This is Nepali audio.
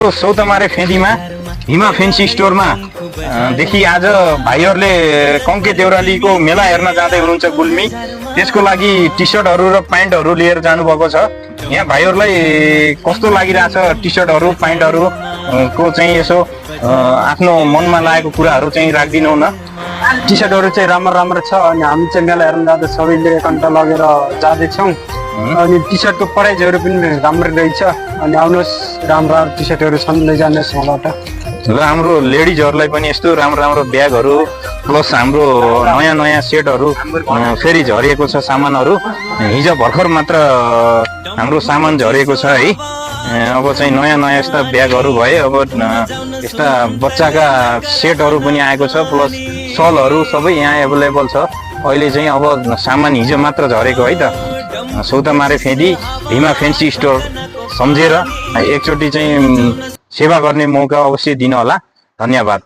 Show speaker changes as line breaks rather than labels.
सौतमारे फेदीमा हिमा फेन्सी स्टोरमा देखि आज भाइहरूले कङ्के देउरालीको मेला हेर्न जाँदै हुनुहुन्छ गुल्मी। त्यसको लागि टी सर्टहरू र प्यान्टहरू लिएर जानुभएको छ। यहाँ भाइहरूलाई कस्तो लागिरहेछ टी सर्टहरू प्यान्टहरू को चाहिँ यसो आफ्नो मनमा लागेको कुराहरू चाहिँ राखिदिनु न।
टी सर्टहरू चाहिँ राम्रो छ अनि हामी चाहिँ मेला हेर्न जाँदा सबैले एक घन्टा लगेर जाँदैछौँ। अनि टी सर्टको प्राइजहरू पनि राम्रो रहेछ। अनि आउनुहोस् राम्रो टी सर्टहरू छन् लैजानुहोस् यहाँबाट।
र हाम्रो लेडिजहरूलाई पनि यस्तो राम्रो ब्यागहरू प्लस हाम्रो नयाँ सेटहरू फेरि झरिएको छ सामानहरू। हिजो भर्खर मात्र हाम्रो सामान झरेको छ है। अब चाहिँ नयाँ यस्ता ब्यागहरू भए। अब यस्ता बच्चाका सेटहरू पनि आएको छ प्लस सलहरू सबै यहाँ एभाइलेबल छ। अहिले चाहिँ अब सामान हिजो मात्र झरेको है त। सौतमारे फेदी हिमा फेन्सी स्टोर सम्झेर एकचोटि चाहिँ सेवा गर्ने मौका अवश्य दिनु होला। धन्यवाद।